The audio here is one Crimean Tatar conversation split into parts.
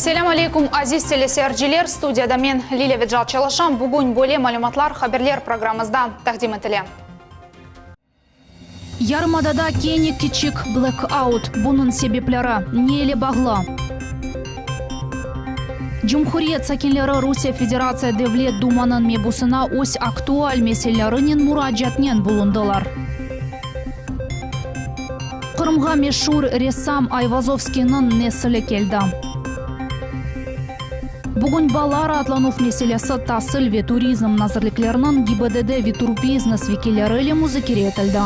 Selâm aleykum, aziz teleseyirciler! Studiyada men, Lilâ Vecat çalışam. Bugün böyle malümatlar Haberler programmızda taqdim etile. Yarımadada kene kiçik blek-aut, bunıñ sebepleri ne ile bağlı? Cumhuriyet sakinleri Rusiye Federatsiya Devlet Dumanıñ mebusına öz aktual meselelerinen muracaatnen bulundılar. Qırımğa meşur ressam Ayvazovskiyniñ nesili keldi. Bugün bala raatlanuv meselesi Tasil ve turizm nazirlikleriniñ GİBDD ve Turbiznes vekilleri ile muzakere etildi.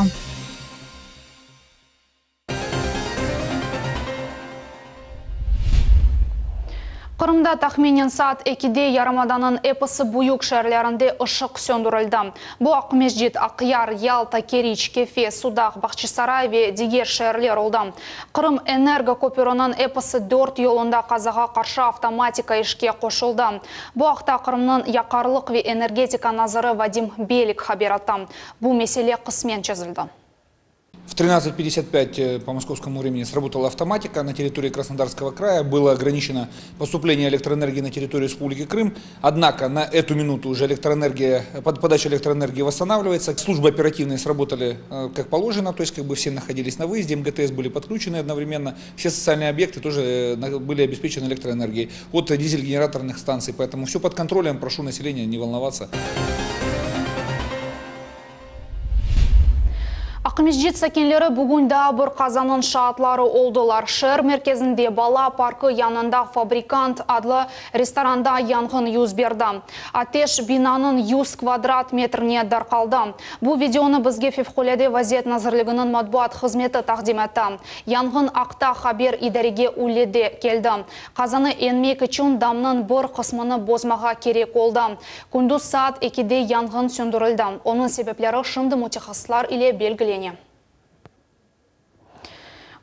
Qırımda tahminen saat ekide yarımadanıñ episi büyük şeerlerinde ışıq söndürildi. Bu Aqmescit, Aqyar, Yalta, Keriç, Kefe, Sudaq, Bağçasaray ve diger şeerler oldı. Qırım energo köpüriniñ episi dört yolunda qazağa qarşı avtomatika işke qoşuldı. Bu aqta Qırımnıñ yaqarlıq ve energetika naziri Vadim Belik haber etti. Bu mesele qısmen çezildi. В 13:55 по московскому времени сработала автоматика на территории Краснодарского края. Было ограничено поступление электроэнергии на территорию Республики Крым. Однако на эту минуту уже электроэнергия, подача электроэнергии восстанавливается. Службы оперативные сработали как положено, то есть как бы все находились на выезде, МГТС были подключены одновременно, все социальные объекты тоже были обеспечены электроэнергией от дизель-генераторных станций. Поэтому все под контролем, прошу население не волноваться. Aqmescit sakinleri bugün daa bir qazanıñ şaatları oldılar. Şeer merkezinde bala parkı yanında Fabrikant adlı restoranda yanğın yüz berdi. Ateş binanıñ yüz kvadrat metrine darqaldı. Bu videonı bizge Fevqulâde vaziyet nazirliginiñ matbuat hızmeti taqdim etti. Yanğın aqta haber idarege üylede keldi. Qazanı enmek içün damnıñ bir qısmını bozmağa kerek oldı. Kündüz saat ekide yanğın söndürildi. Onıñ sebepleri şimdi mütehassıslar ile belgilene.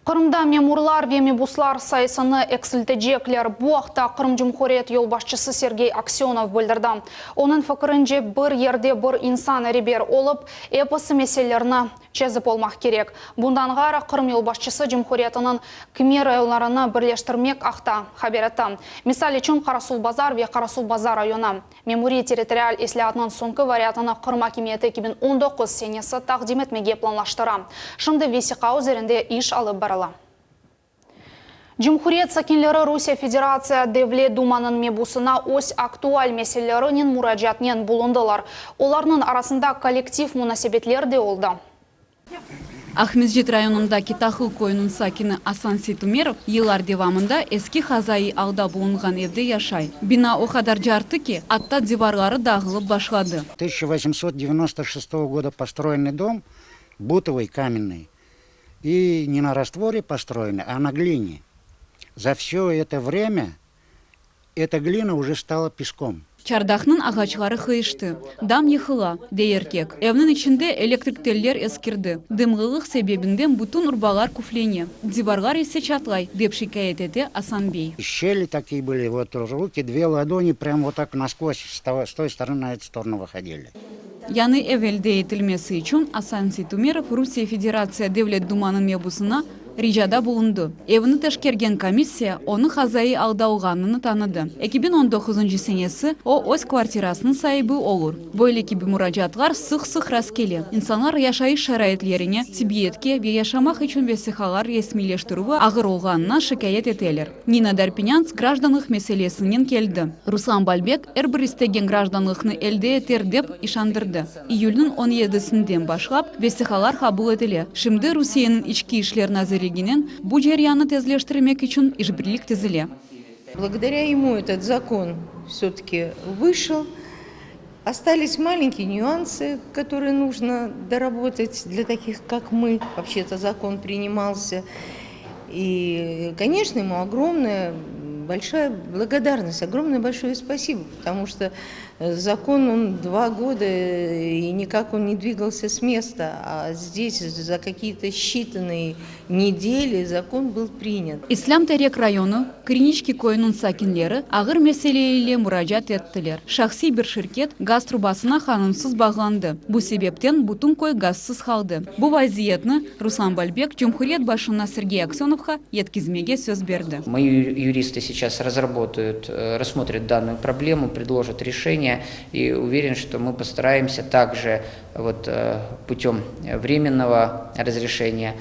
Qırımda memurlar ve mebuslar sayısını eksiltecekler. Bu aqta Qırım Cumhuriyet yolbaşçısı Sergey Aksönov bildirdi. Onıñ fikirince, bir yerde bir insan reber olıp, episi meselelerni çezip olmaq kerek. Bundan ğayrı, Qırım yolbaşçısı cumhuriyetiniñ kimer rayonlarını birleştirmek aqta haber etti. Misal içün, Qarasuvbazar ve Qarasuvbazar rayonı. Memuriy-territorial islâatnıñ soñki variantını Qırım akimiyeti 2019 senesi taqdim etmege planlaştıra. Şimdi vesiqa üzerinde iş alıp barıla. Cumhuriyet sakinleri Rusiye Federatsiya Devlet Dumanıñ mebusına öz aktual meselelerinen muracaatnen bulundılar. Olarnıñ arasında kollektiv munasebetler de oldı. Aqmescit rayonındaki Tahıl köyüniñ sakini Asan Seytumerov yıllar devamında eski hazaiy alda bulunğan evde yaşay. Bina o qadar carttı ki, atta divarları dağılıp başladı. Tısyaça vosemsot devyanosto şestogo goda postroyennyy dom, butovıy, kamennıy, i ne na rastvore postroyennyy, a na gline. Za vsyo eto vremya eta glina uje stala peskom. Çardaqnıñ ağaçları qıyıştı, dam yıqıla, dey erkek. Evniñ içinde elektrik teller eskirdi, dımlılıq sebebinden bütün urbalar küflene, divarlar ise çatlay, dep şikâyet ete Asan bey. Şçeli takiye byli, vot ruki, dve ladoni pryam vot tak naskvozь s toy storony na etu storonu vıhodili. Yañı ev elde etilmesi içün Asan Seytumerov Rusiye Federatsiya Devlet Dumanıñ mebusına ricada bulundı. Evni teşkergen komissiya onı hazaiy alda olğanını tanıdı. 2019-ncı senesi o öz kvartirasınıñ saibi olur. Böyle kibi muracaatlar sıq-sıq rastkele. İnsanlar yaşayış şaraitlerine, tibbiyetke ve yaşamaq içün vesiqalar resmiyleştirüvi ağır olğanına şikâyet eteler. Nina Darpinânts grajdanlıq meselesinen keldi. Ruslan Balbek er bir istegen grajdanlıqnı elde eter dep işandırdı. İyülniñ on yedisinden başlap vesiqalar qabul etile. Şimdi Rusiyeniñ İçki işler nazirliginen bu ceryannı tezleştirmek içün işbirlik tizile. Благодаря ему этот закон все-таки вышел. Остались маленькие нюансы, которые нужно доработать для таких, как мы. Вообще-то закон принимался. И, конечно, ему огромная, большая благодарность, огромное большое спасибо, потому что закон, он два года, и никак он не двигался с места, а здесь за какие-то считанные недели закон был принят. İslâm Terek rayonı Kriniçki köyüniñ sakinleri ağır mesele ile muracaat ettiler. Şahsiy bir şirket gaz trubasına qanunsız bağlandı, bu sebepten bütün köy gazsız qaldı. Bu vaziyetni Ruslan Balbek cumhuriyet başına Sergey Aksönovğa yetkizmege söz berdi. Moyi yuristy. сейчас разработают, рассмотрят данную проблему, предложат решение. И уверен, что мы постараемся также вот путем временного разрешения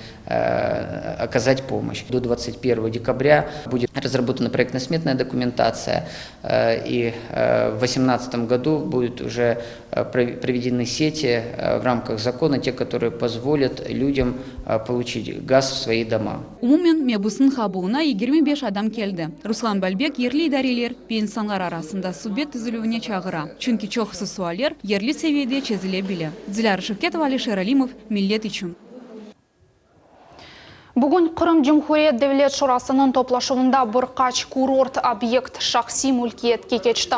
оказать помощь. До 21 декабря будет разработана проектно-сметная документация, и в 2018 году будут уже проведены сети в рамках закона, те, которые позволят людям получить газ в свои дома. Umumen, mebusnıñ qabulına 25 adam keldi. Ruslan Balbek yerli idareler ve insanlar arasında subet tizilüvine çağıra, çünki çoqusı sualler yerli seviyede çezile bile. Dilâra Şevketova, Alişer Alimov, Millet içün. Bugün Qırım Cumhuriyet Devlet Şurasınıñ toplaşuvında bir qaç kurort obyekt şahsiy mülkiyetke keçti.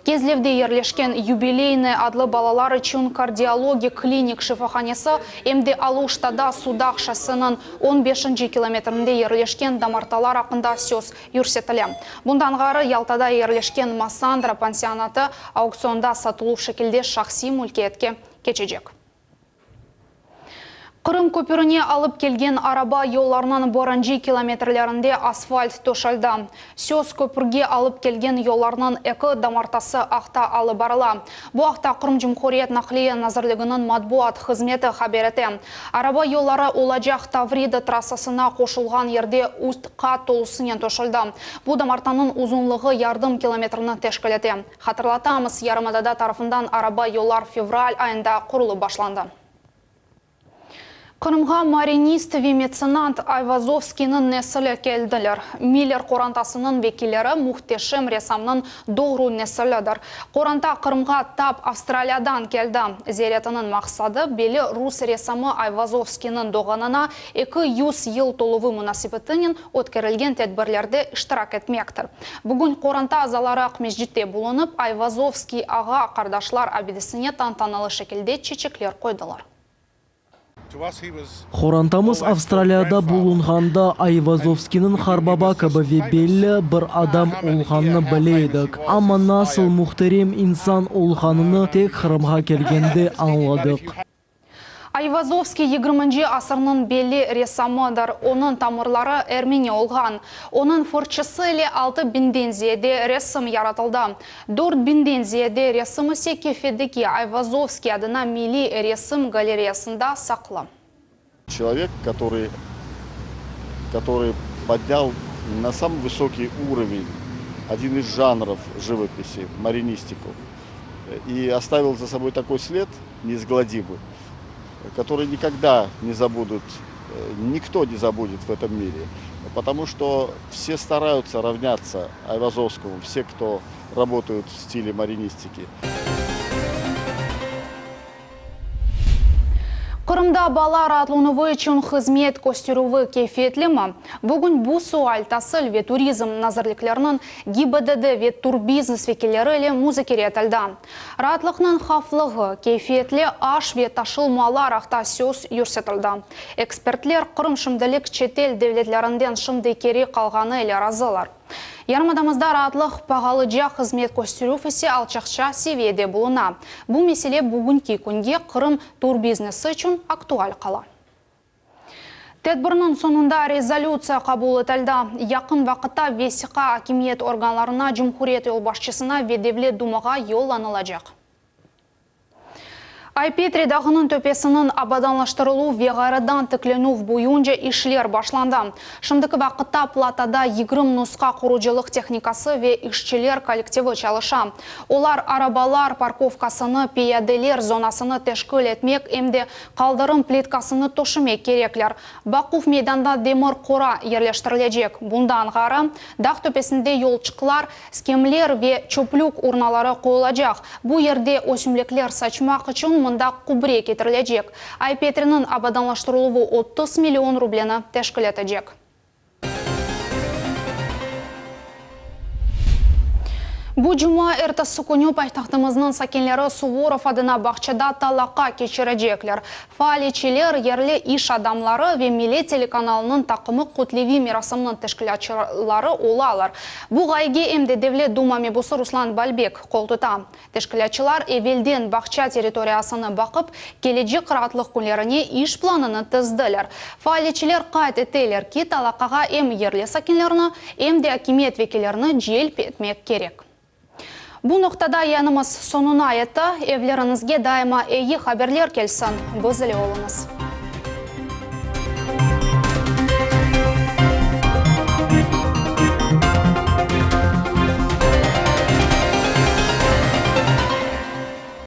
Kezlevde yerleşken Yubileynoye adlı balalar içün kardiologik klinik şifahanesi em de Aluştada Sudaq şosseniñ on beşinci kilometrinde yerleşken damartalar aqqında söz yürsetile. Bundan ğayrı, Yaltada yerleşken Massandra pansionatı auktsionda satıluv şekilde şahsiy mülkiyetke keçecek. Qırım köpürine alıp kelgen araba yollarınıñ birinci kilometrlerinde asfalt töşeldi. Söz köpürge alıp kelgen yollarnıñ eki damartası aqta alıp barıla. Bu aqta Qırım Cumhuriyet Naqliye nazirliginiñ matbuat hızmeti haber ete. Araba yolları olacaq Tavrida trassasına qoşulğan yerde üst qat tolusınen töşeldi. Bu damartanıñ uzunlığı yardım kilometrini teşkil ete. Hatırlatamız, yarımadada tarafından araba yollar fevral ayında qurulıp başlandı. Qırımğa marinist ve metsenant Ayvazovskiyniñ nesili keldiler. Miller qorantasınıñ vekilleri mühteşem ressamnıñ doğru nesilidir. Qoranta Qırımğa tap Avstraliyadan keldi. Ziyaretiniñ maqsadı, belli rus ressamı Ayvazovskiyniñ doğğanına 200 yıl toluvı munasebetinen ötkerilgen tedbirlerde iştirak etmektir. Bugün qoranta azaları Aqmescitte bulunıp, Ayvazovskiy ağa-qardaşlar abidesine tantanalı şekilde çeçekler qoydılar. Qorantamız Avstraliyada bulunğanda Ayvazovskiyniñ qarbaba kibi ve belli bir adam olğanını bile edik, amma nasıl mühterem insan olğanını tek Qırımğa kelgende añladıq. Ayvazovskiy yigirminci asırnıñ belli ressamıdır. Onıñ tamırları ermeni olğan. Onıñ fırçısı ile altı biñden ziyade resim yaratıldı. Dört biñden ziyade resim ise Kefedeki Ayvazovskiy adına Milliy resim galereyasında saqlı. Человек, который, который поднял на самый высокий уровень один из жанров живописи, маринистику, и оставил за собой такой след неизгладимый, который никогда не забудут, никто не забудет в этом мире, потому что все стараются равняться Айвазовскому, все, кто работают в стиле маринистики. Qırımda bala raatlanuvı içün hızmet kösterüvi keyfiyetlimi? Bugün bu sual Tasil ve turizm nazirlikleriniñ GİBDD ve turbiznes vekilleri ile muzakere etildi. Raatlıqnıñ havflığı, keyfiyetli aş ve taşılmalar aqta söz yürsetildi. Ekspertler Qırım şimdilik çetel devletlerinden şimdi keri qalğanı ile razılar. Yarımadamızda raatlıq pağalıca, hızmet kösterüv ise alçaqça seviyede buluna. Bu mesele bugünki künge Qırım turbiznesi içün aktual qala. Tedbirniñ soñunda rezolütsiya qabul etildi. Yaqın vaqıtta vesiqa akimiyet organlarına, cumhuriyet yolbaşçısına ve Devlet Dumağa yollanılacaq. Ay-Petri dağınıñ töpesiniñ abadanlaştırıluv ve ğayrıdan tiklenüv boyunca işler başlandı. Şimdiki vaqıtta platada 20 nusqa qurucılıq tehnikası ve işçiler kollektivi çalışa. Olar arabalar parkovkasını, piyadeler zonasını teşkil etmek, em de qaldırım plitkasını töşemek kerekler. Baquv meydanda demir qora yerleştirilecek. Bundan ğayrı, dağ töpesinde yolçıqlar, Skemler ve çöplük urnaları qoyulacaq. Bu yerde ösümlikler saçmaq içün mında kübre ketirilecek. Ay-Petriniñ abadanlaştırıluvı 30 million rubleni teşkil etecek. Bu cuma ertesi künü paytahtımıznıñ sakinleri Suvorov adına bağçada talaqa keçirecekler. Faaliyetçiler, yerli iş adamları ve Millet telekanalınıñ taqımı kütleviy merasimniñ teşkilâtçıları olalar. Bu ğayege em de Devlet Duma mebusı Ruslan Balbek qoltuta. Teşkilâtçılar evelden bağça territoriyasını baqıp, kelecek raatlıq künlerine iş planını tizdiler. Faaliyetçiler qayd eteler ki, talaqağa em yerli sakinlerni, em de akimiyet vekillerini celp etmek kerek. Bu noqtada yayınımız soñuna yetti. Evleriñizge daima eyi haberler kelsin. Biz ile oluñız.